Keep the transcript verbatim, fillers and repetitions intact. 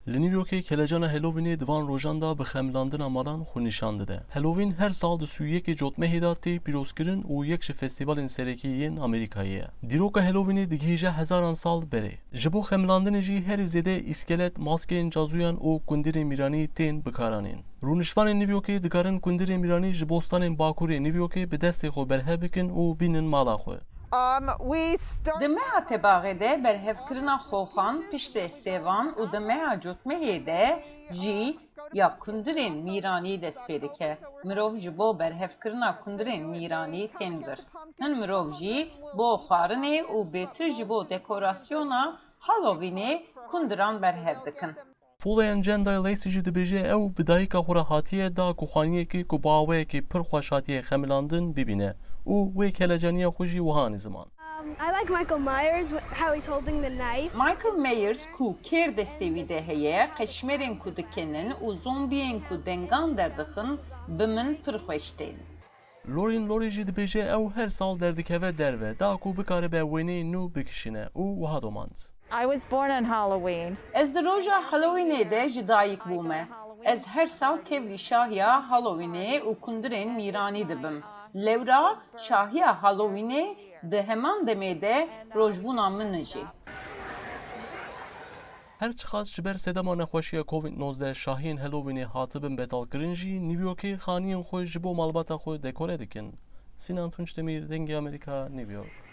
Li New Yorkê kelecana Halloweenê di van rojan de bi xemilandina malan xwe nîşan dide. Halloween her sal di sî û yekê Cotmehê de tê pîrozkirin û yek ji festîvalên serekî yên Amerîkayê ye. Dîroka Halloweenê digihîje hezaran sal berê. Ji bo xemilandinê jî herî zêde îskelet, maskeyên cazûyan û kundirên mîranî tên bikaranîn. Rûniştvanên New Yorkê dikarin kundirên mîranî ji bostanên bakurê New Yorkê bi destê xwe berhev bikin û bînin mala xwe. Um, we start... Di meha tebaxê de berhevkirina xoxan piştre sêvan û di meha cotmehê de jî ya kundirên mîranî dest pê dike. Mirov ji bo berhevkirina kundirên mîranî tên vir. Hin mirov jî bo xwarinê û bêtir ji bo dekorasyona Halloweenê kundiran berhev dikin. Fulayan Jendai Lacey jî dibêje ew bi dayika xwe re hatiye da ku xaniyekê ku bi awayekî pir xweş hatiye xemilandin bibîne û wê kelecaniya xwe jî wiha anî ziman. Um, I like Michael Myers, wh- how he's holding the knife. Michael Myers ku kêr destê wî de heye, qeşmerên ku dikinin û zombiyên ku dengan derdixin bi min pir xweş tên. Lauren Lori jî dibêje ew her sal derdikeve derve da ku bikaribe wêneyên nû bikişîne û wiha domand. I was born on Halloween. Ez di roja Halloweenê de ji dayik bûme. Ez her sal tevlî şahiya Halloweenê û kundirên mîranî dibim. Lewra şahiya Halloweenê di heman demê de rojbûna min e jî. Her çiqas ji ber sedema nexweşiya Covid nozdeh şahiyên Halloweenê hatibin betalkirin jî, New Yorkê xaniyên xwe ji bo malbata xwe dekore dikin. Sinan Tunç Demîr, Dengê Amerîka, New York.